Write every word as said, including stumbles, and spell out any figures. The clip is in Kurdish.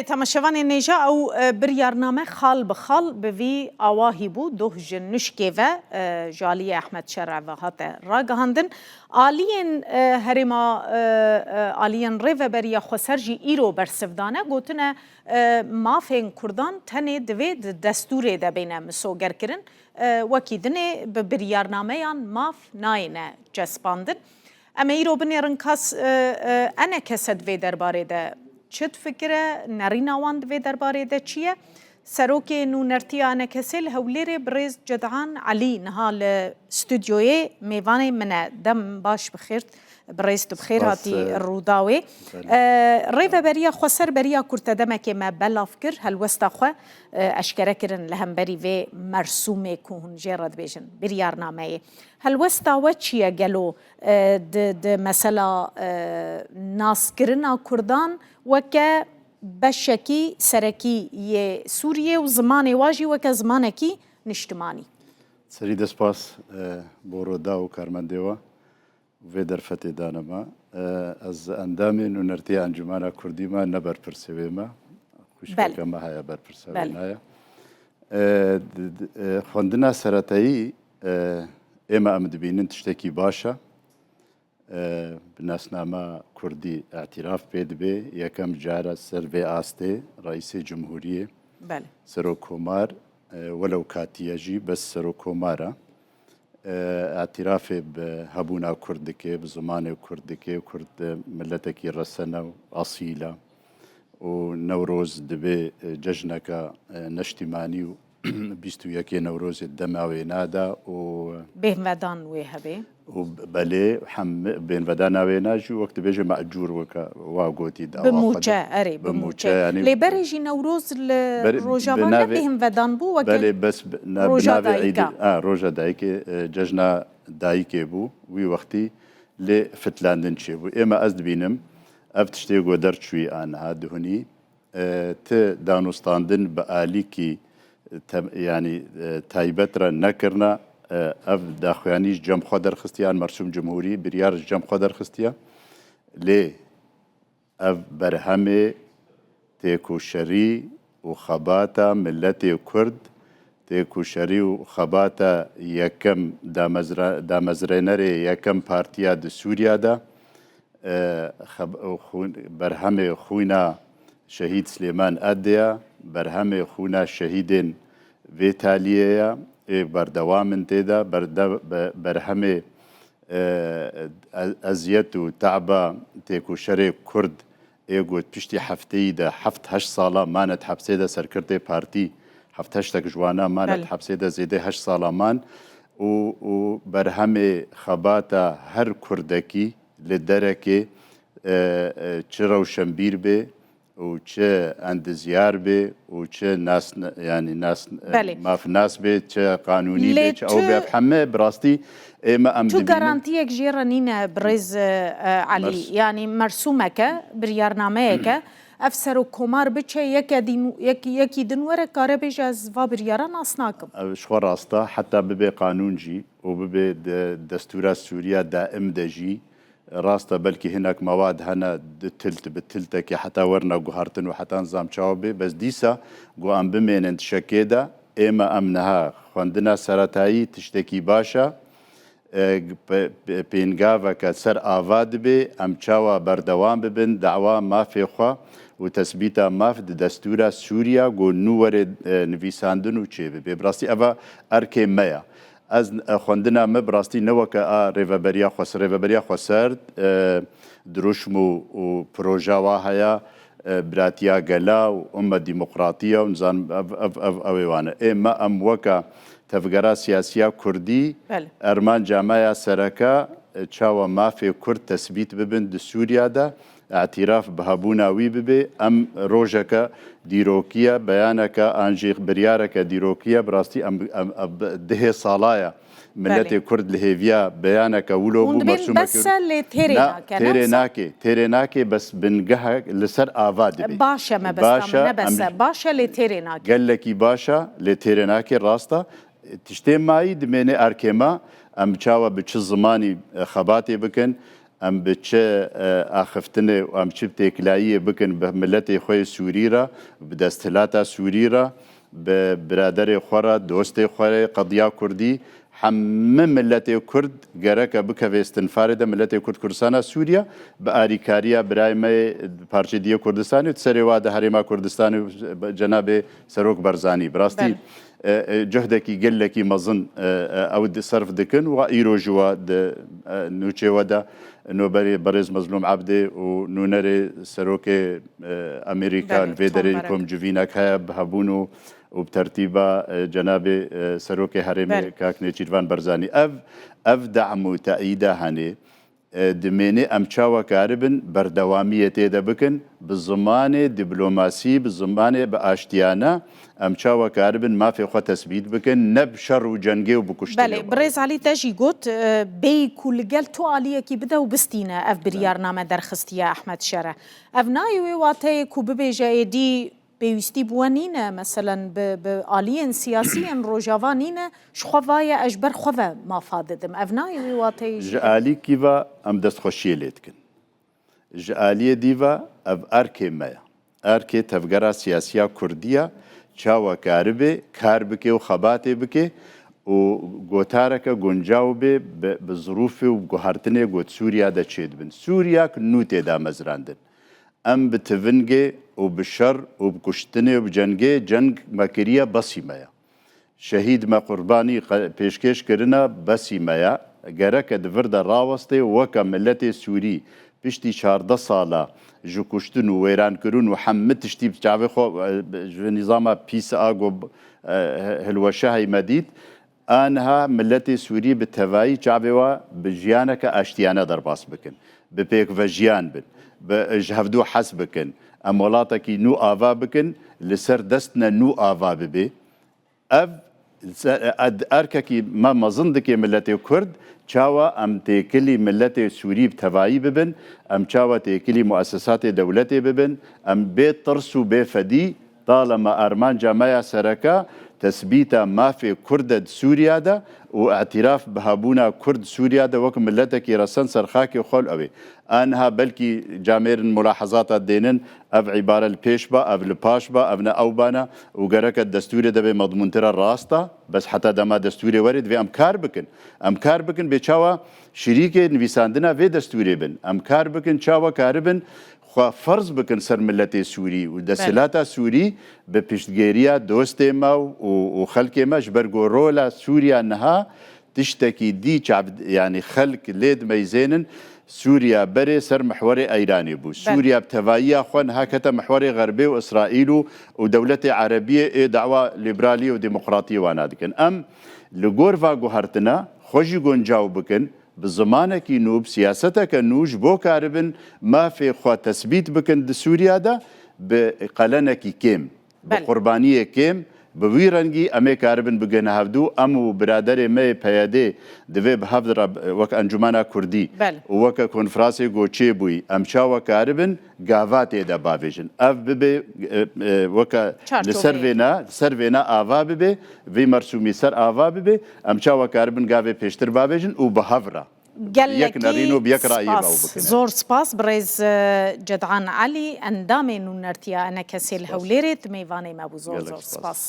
Temaşevanên hêja, ew, e, biryarname xal bi xal bi vî awahî bû, doh ji nuşkê ve, e, ji aliyê Ehmed Şer'a ve hate ragihandin. Aliyên, e, herêma, e, e, aliyên Rêveberiya Xweser jî îro bersiv dane, gotine, e, mafên Kurdan tenê divê di destûrê de bêne misogerkirin, e, wekî dinê bi biryarnameyan maf nayêne cespandin. Em ê îro binêrin kas, e, e, enekese di vê derbarê de çi difikire, nerîna wan di vê derbarê de çi ye? Serokê Nûnertiya Enekesê li Hewlêrê birêz Cedan Elî niha li stûdyoyê mêvanê min e. Dem baş bi xêr, birêz tu bi xêr hatî Rûdawê. Belê. E, Rêveberiya Xweser beriya kurte demekê me belav kir, helwesta xwe, e, eşkere kirin li hemberî vê mersûmê ku hûn jê re dibêjin, biryarnameyê. Helwesta we çi ye gelo, e, di, di mesela, e, naskirina Kurdan weke beşekî serekî yê Sûriyê û zimanê wa jî weke zimanekî niştimanî? Serî de spas, e, bo Rûdaw û karmendê we û vê derfetê dane me. E, ez endamê Nûnertiya Encûmena Kurdî me, ne berpirsê wê me. Xwişkeke Belê. me heye, berpirsa wê Belê. naye. E, d-, d-, e, xwendina seretayî, e, ême em dibînin tiştekî baş e. E, bi nasnama Kurdî îtiraf pê dibe. Yekem cara ser vê astê Reîsê Cumhuriyê, Belê. Serokkomar, e, welew katiye jî, bes Serokkomar e. E, îtirafê bi hebûna Kurd dike, bi zimanê Kurd dike. Kurd, e, miletekî resene û asîl e. Û Newroz dibe, e, cejneke, e, neştîmanî û bîst û yekê Newrozê dema wêna de û Bêhnvedan wê hebe. Û belê, hem bêhnvedana wêna jî wek dibêje mecûr weke wa gotî dawa Bi xwe mûçe, de. erê, bi Bi mûçe. mûçe, yanî Lê berê jî Newroz li Berê, Rojava bi ne navê bêhnvedan bû, weke Belê, bes bi, ne, bi Roja navê Dayika. Îdî, ha, Roja Dayikê, e, cejna dayikê bû. Wî wextî lê fitlandin çêbû. Ême ez dibînim, ev tiştê ku derçûyî a niha dihunî, e, ti danûstandin bi alîkî te-, yanî, e, taybet re nekirine, e, ev daxuyanî ji cem xwe derxistiye, an mersûm cumhurî biryar ji cem xwe derxistiye. Lê ev berhemê têkoşerî û xebata miletê Kurd, têkoşerî û xebata yekem damezra-, damezrênerê yekem partiya di Sûriya de, e, xeb-, xwîn-, berhemê xwîna Şehîd Silêman Edê ye, berhemê xwîna şehîdên vê taliyê ye, ê berdewam in tê de, berde-, be-, berhemê, e, e-, eziyet û te'ba têkoşerê Kurd ê ku piştî hefteyî de heft heşt sala mane di hepsê de serkirdê partî, heft heştek ji wana mane Belê. di hepsê de zêdê heşt sala man û, û berhemê xebata her Kurdekî li derekê, e, e, çi rewşenbîr bê û çi endizyar bê û çi nas, yanî nas, e, Belê. mafnas bê, çi qanûnî Lê bê, çi ew tu bê, ev heme bi rastî ême em Tu dibînin. garantiyek jê re nîne birêz, e, e, Elî. Mers- Yanî mersûmeke, biryarnameyeke, ev serokkomar biçe, yeke dîn, yek-, yekî din were, kare bêje ez va biryara nas nakim. Ev ji xwe rast e, heta bibe qanûn jî û bibe de destûra Sûriya daim de jî, rast e, belkî hinek mewad hene di tilt bi tiltekê heta werine guhartin û heta nizam çawa bê, bes dîsa ku em bimênin di şekê de, ême em niha xwendina seretayî tiştekî baş e, e, pe-, pe-, pêngaveke ser ava dibe, em çawa berdewam bibin dawa mafê xwe û tesbîta maf di destûra Sûriya ku nû were, e, nivîsandin û çêbibe. Bi rastî eva erkê me ya. Ez, e, xwendina me bi rastî ne weke a Rêveberiya Xweser. Rêveberiya Xweser, e, dirûşm û, û proja wa heye, e, biratiya gela û umme demokratiye û nizan ev, ev, ev, ew ê wane. Ê me em weke tevgera siyasiya Kurdî Belê. ermanca me ya sereke, e, çawa mafê Kurd tesbît bibin di Sûriya de, îtiraf bi hebûna wî bibe, em rojeke dîrokiye, beyaneke an jî biryareke dîrokiye, bi rastî em, em, em dihê salaya miletê Belê. Kurd li hêviya beyaneke wilo Hûn bû, dibên mersûmeke bes e, lê têrê Na, nake, ne têrê wisa? nake, têrê nake, bes bingehek li ser ava dibe. Baş e, me bes Baş e, ne bes em e, baş e, lê têrê nake. Gelekî baş e, lê têrê nake, rast e. Tiştê mayî dimêne erkê me, em çawa bi çi zimanî, e, xebatê bikin, Em bi çi, e, axiftinê û em çi têkilayiyê bikin bi miletê xwe yê Sûrî re, bi desthilata Sûrî re, bi biraderê xwe re, dostê xwe rê qediya Kurdî, hemî miletê Kurd gereke bikeve istinfarê de miletê Kurd Kurdistana Sûriye, bi arîkariya birayê me yê parçeyê diyê Kurdistanê, di serê wa de Herêma Kurdistanê û cenabê Serok Barzanî. Bi rastî, Belê. e, e, cuhdekî gelekî mezin, e, e, ew di serf dikin û îro jî wa di, e, nûçê we de noberê berêz Mezlûm Ebdê û nûnerê serokê, e, Amerîka Belê, li vê Tom derê Barrack. Kom civînek heye bi hebûn û, û bi tertîba, e, cenabê, e, serokê herêmê Belê. Kak Nêçîrvan Barzanî. Ev, ev dam û teîda henê, e, dimênê em çawa karibin berdewamiyê tê de bikin, bi zimanê diplomasî, bi zimanê bi aştiyane, em çawa karibin mafê xwe tesbît bikin, ne bi şer û cengê û bi kuştinê Belê, û birêz Elî te jî got, e, bêyî ku li gel tu aliyekî bide û bistîne ev biryarname derxistiye Ehmed Şere. Ev nayê wê wateyê ku bibêje êdî pêwîstî bi we nîne, meselen bi, bi aliyên siyasî yên Rojava nîne, ji xwe vaye ez ji ber xwe ve mafa didim. Ev nayê wê wateyê jî Ji hebe. alîkî ve em destxweşiyê lê dikin. Ji aliyê dî ve ev erkê me ye. Erkê tevgera siyasiya Kurdî ye, çawa karibe kar bike û xebatê bike û gotareke guncaw bê bi, bi zirûfê û guhertinê ku di Sûriya de çêdibin. Sûriyak nû tê damezrandin. Em bi tivingê û bi şer û bi kuştinê û bi cengê ceng me kiriye, besî me ye. Şehîd me qurbanî qe-, pêşkêş kirine, besî me ye. Gereke di vir de rawestê, weke miletê Sûrî piştî çardeh sala ji kuştin û wêrankirin û hemî tiştî bi çavê xwe, e, ji nîzama pîs a ku, e, hilweşehî me dît. Aniha miletê Sûrî bi tevayî çavê we bi jiyaneke aştiyane derbas bikin. Bi pêkvejiyan bin. Bi, ji hevdû hez bikin. Em welatekî nû ava bikin, li ser dest ne nû ava bibe. Ev se-, ed-, erkekî me mezin dike miletê Kurd, çawa em têkilî miletê Sûrî bi tevayî bibin, em çawa têkilî muesesatê dewletê bibin, em bê tirs û bê fedî, talema armanca me ya sereke tesbîta mafê Kurd e di Sûriya de û îtiraf bi hebûna Kurd Sûriya de wek miletekî resen ser xakê xwe li ew ê. Aniha belkî camêrin mulahezata dênin, ev îbare li pêş ba, ev li paş ba, ev ne ew bana û gereke destûrê de bê medmûntira rast a, bes heta dema destûrê were divê em kar bikin. Em kar bikin bê çawa şirîkê nivîsandina vê destûrê bin. Em kar bikin çawa karibin xwe ferz bikin ser miletê Sûrî û Belê. desthilata Sûrî bi piştgêriya dostê me û, û xelkê me ji ber ku rola Sûriya niha tiştekî dî çav-, yanî xelk lê dimeyzênin. Sûriya berê ser mihwerê Eyranê bû. Belê. Sûriya bi tevayiya xwe niha kete mihwerê Xerbê û Îsraîl û, û dewletê Erebiyê ê dawa lîberalî û demokratiyê wana dikin. Em li gor va guhertina xwe jî guncaw bikin, bi zimanekî nû, bi siyaseteke nû ji bo karibin mafê xwe tesbît bikin di Sûriya de, bi qelenekî kêm. Bi Belê. qurbaniyê kêm, bi wî rengî em ê karibin bigihine hevdû. Em û biraderê me yê P Y D divê bi hev re wek Encûmena Kurdî Belê. û weke konferansê ku çêbûyî, em çawa karibin gava tê de bavêjin. Ev bibe, e, e, weke Çarçoveyê. li ser vêna, li ser vêna ava bibe, vî mersûmî ser ava bibe, em çawa karibin gavê pêştir bavêjin û bi hev re. Gelekî Yek nerîn û bi yek rayî spas. Ew bikin. Zor spas, birêz, e, Cedan Elî, endamê nûnertiya ENKSê li Spas. Hewlêrê, tu mêvanê me bû. Zor, Gelek zor spas. spas.